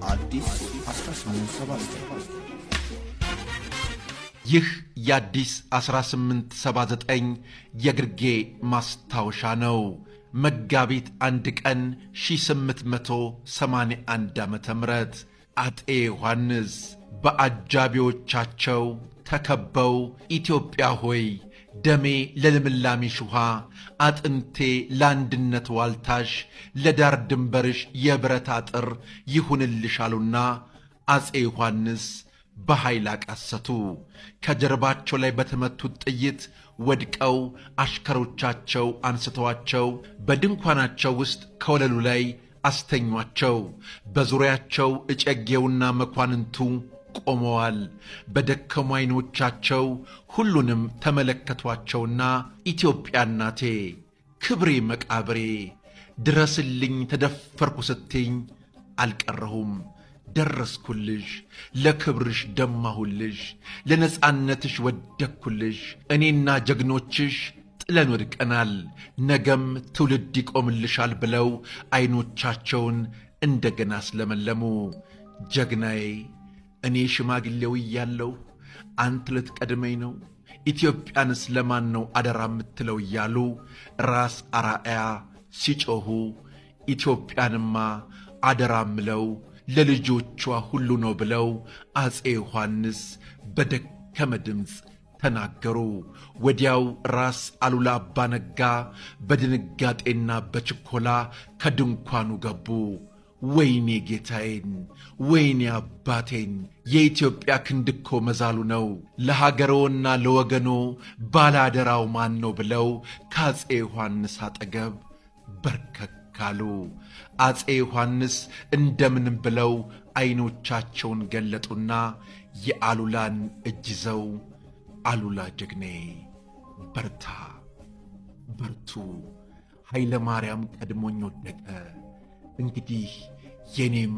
አዲስ 1879። ይህ የአዲስ 1879 የግርጌ ማስታወሻ ነው። መጋቢት 1 ቀን 1881 ዓ.ም አጤ ዮሐንስ በአጃቢዎቻቸው ተከበው ኢትዮጵያ ሆይ ደሜ ለልምላሜሽ ውሃ፣ አጥንቴ ለአንድነት ዋልታሽ፣ ለዳር ድንበርሽ የብረት አጥር ይሁንልሽ አሉና አፄ ዮሐንስ በኃይል አቃሰቱ። ከጀርባቸው ላይ በተመቱት ጥይት ወድቀው አሽከሮቻቸው አንስተዋቸው በድንኳናቸው ውስጥ ከወለሉ ላይ አስተኟቸው። በዙሪያቸው እጨጌውና መኳንንቱ ቆመዋል። በደከሙ ዓይኖቻቸው ሁሉንም ተመለከቷቸውና ኢትዮጵያ እናቴ፣ ክብሬ መቃብሬ፣ ድረስልኝ ተደፈርኩ ስትኝ አልቀረሁም፣ ደረስኩልሽ፣ ለክብርሽ ደማሁልሽ፣ ለነጻነትሽ ወደቅኩልሽ። እኔና ጀግኖችሽ ጥለን ወድቀናል፣ ነገም ትውልድ ይቆምልሻል ብለው ዓይኖቻቸውን እንደገና አስለመለሙ። ጀግናዬ፣ እኔ ሽማግሌው እያለሁ አንተ ልትቀድመኝ ነው? ኢትዮጵያንስ ለማን ነው አደራ የምትለው? እያሉ ራስ አርአያ ሲጮኹ፣ ኢትዮጵያንማ አደራ ምለው ለልጆቿ ሁሉ ነው ብለው አፄ ዮሐንስ በደከመ ድምፅ ተናገሩ። ወዲያው ራስ አሉላ አባ ነጋ በድንጋጤና በችኮላ ከድንኳኑ ገቡ። ወይኔ ጌታዬን፣ ወይኔ አባቴን፣ የኢትዮጵያ ክንድ እኮ መዛሉ ነው። ለሀገሮና ለወገኖ ባላደራው ማን ነው ብለው ከአፄ ዮሐንስ አጠገብ በርከክ አሉ። አፄ ዮሐንስ እንደምንም ብለው ዐይኖቻቸውን ገለጡና የአሉላን እጅ ይዘው አሉላ ጀግኔ፣ በርታ፣ በርቱ፣ ኃይለ ማርያም ቀድሞኝ ወደቀ። እንግዲህ የኔም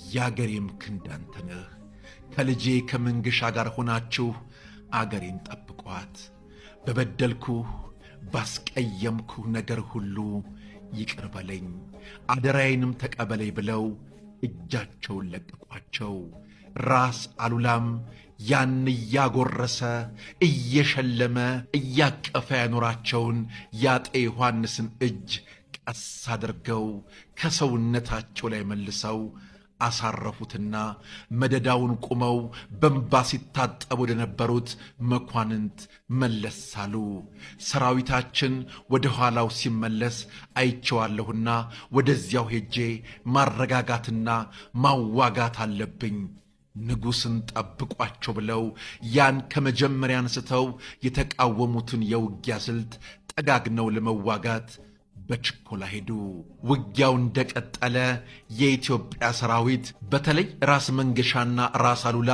የአገሬም ክንድ አንተ ነህ። ከልጄ ከመንገሻ ጋር ሆናችሁ አገሬን ጠብቋት። በበደልኩህ ባስቀየምኩህ ነገር ሁሉ ይቅር በለኝ፣ አደራዬንም ተቀበለኝ ብለው እጃቸውን ለቀቋቸው። ራስ አሉላም ያን እያጎረሰ እየሸለመ እያቀፈ ያኖራቸውን የአጤ ዮሐንስን እጅ ቀስ አድርገው ከሰውነታቸው ላይ መልሰው አሳረፉትና መደዳውን ቁመው በእንባ ሲታጠቡ ወደ ነበሩት መኳንንት መለስ አሉ። ሰራዊታችን ወደ ኋላው ሲመለስ አይቼዋለሁና ወደዚያው ሄጄ ማረጋጋትና ማዋጋት አለብኝ፣ ንጉሥን ጠብቋቸው ብለው ያን ከመጀመሪያ አንስተው የተቃወሙትን የውጊያ ስልት ጠጋግነው ለመዋጋት በችኮላ ሄዱ። ውጊያው እንደቀጠለ የኢትዮጵያ ሰራዊት በተለይ ራስ መንገሻና ራስ አሉላ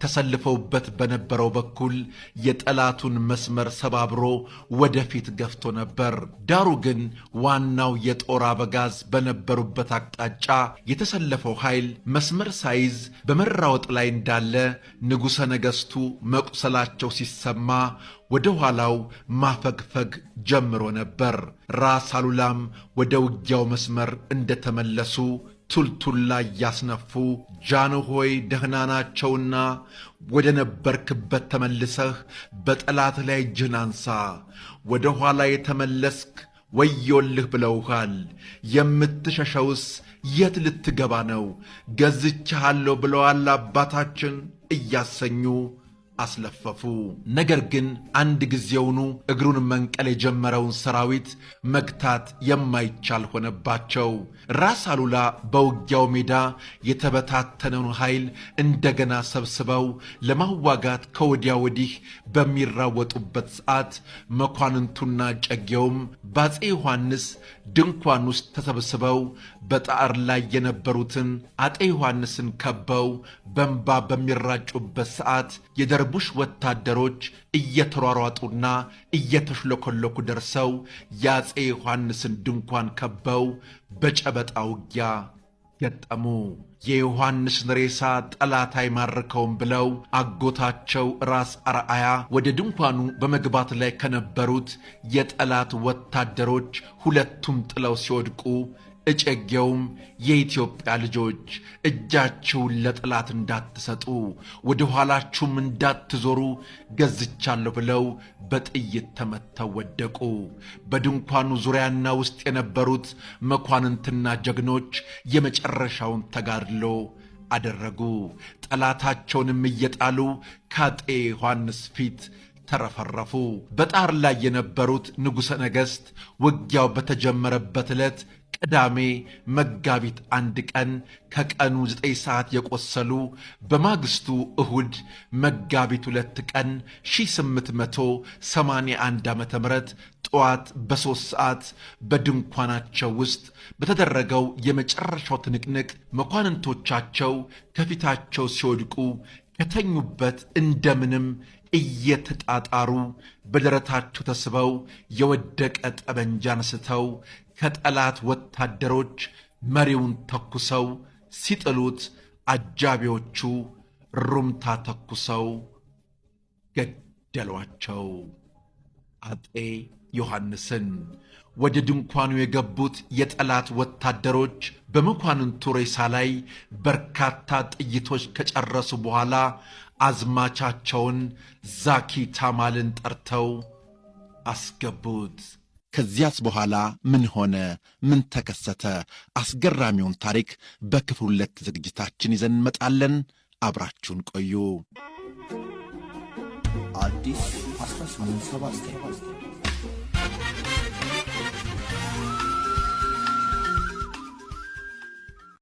ተሰልፈውበት በነበረው በኩል የጠላቱን መስመር ሰባብሮ ወደፊት ገፍቶ ነበር። ዳሩ ግን ዋናው የጦር አበጋዝ በነበሩበት አቅጣጫ የተሰለፈው ኃይል መስመር ሳይዝ በመራወጥ ላይ እንዳለ ንጉሠ ነገሥቱ መቁሰላቸው ሲሰማ ወደ ኋላው ማፈግፈግ ጀምሮ ነበር። ራስ አሉላም ወደ ውጊያው መስመር እንደተመለሱ ቱልቱላ እያስነፉ ጃንሆይ ደህና ናቸውና ወደ ነበርክበት ተመልሰህ በጠላት ላይ እጅህን አንሳ፣ ወደ ኋላ የተመለስክ ወዮልህ ብለውሃል። የምትሸሸውስ የት ልትገባ ነው? ገዝቼሃለሁ ብለዋል አባታችን እያሰኙ አስለፈፉ። ነገር ግን አንድ ጊዜውኑ እግሩን መንቀል የጀመረውን ሰራዊት መግታት የማይቻል ሆነባቸው። ራስ አሉላ በውጊያው ሜዳ የተበታተነውን ኃይል እንደገና ሰብስበው ለማዋጋት ከወዲያ ወዲህ በሚራወጡበት ሰዓት መኳንንቱና ጨጌውም በአፄ ዮሐንስ ድንኳን ውስጥ ተሰብስበው በጣር ላይ የነበሩትን አጤ ዮሐንስን ከበው በእንባ በሚራጩበት ሰዓት የደርቡሽ ወታደሮች እየተሯሯጡና እየተሽለኮለኩ ደርሰው የአፄ ዮሐንስን ድንኳን ከበው በጨበጣ ውጊያ ገጠሙ። የዮሐንስን ሬሳ ጠላት አይማርከውም ብለው አጎታቸው ራስ አርአያ ወደ ድንኳኑ በመግባት ላይ ከነበሩት የጠላት ወታደሮች ሁለቱም ጥለው ሲወድቁ እጨጌውም የኢትዮጵያ ልጆች እጃችሁን ለጠላት እንዳትሰጡ ወደ ኋላችሁም እንዳትዞሩ ገዝቻለሁ ብለው በጥይት ተመተው ወደቁ። በድንኳኑ ዙሪያና ውስጥ የነበሩት መኳንንትና ጀግኖች የመጨረሻውን ተጋድሎ አደረጉ። ጠላታቸውንም እየጣሉ ከአጤ ዮሐንስ ፊት ተረፈረፉ። በጣር ላይ የነበሩት ንጉሠ ነገሥት ውጊያው በተጀመረበት ዕለት ቅዳሜ መጋቢት 1 ቀን ከቀኑ 9 ሰዓት የቆሰሉ በማግስቱ እሁድ መጋቢት 2 ቀን 1881 ዓ.ም ጠዋት በ3 ሰዓት በድንኳናቸው ውስጥ በተደረገው የመጨረሻው ትንቅንቅ መኳንንቶቻቸው ከፊታቸው ሲወድቁ ከተኙበት እንደምንም እየተጣጣሩ በደረታቸው ተስበው የወደቀ ጠመንጃ አንስተው ከጠላት ወታደሮች መሪውን ተኩሰው ሲጥሉት አጃቢዎቹ ሩምታ ተኩሰው ገደሏቸው። አጤ ዮሐንስን ወደ ድንኳኑ የገቡት የጠላት ወታደሮች በመኳንንቱ ሬሳ ላይ በርካታ ጥይቶች ከጨረሱ በኋላ አዝማቻቸውን ዛኪ ታማልን ጠርተው አስገቡት። ከዚያስ በኋላ ምን ሆነ? ምን ተከሰተ? አስገራሚውን ታሪክ በክፍል 2 ዝግጅታችን ይዘን እንመጣለን። አብራችሁን ቆዩ። አዲስ 1879።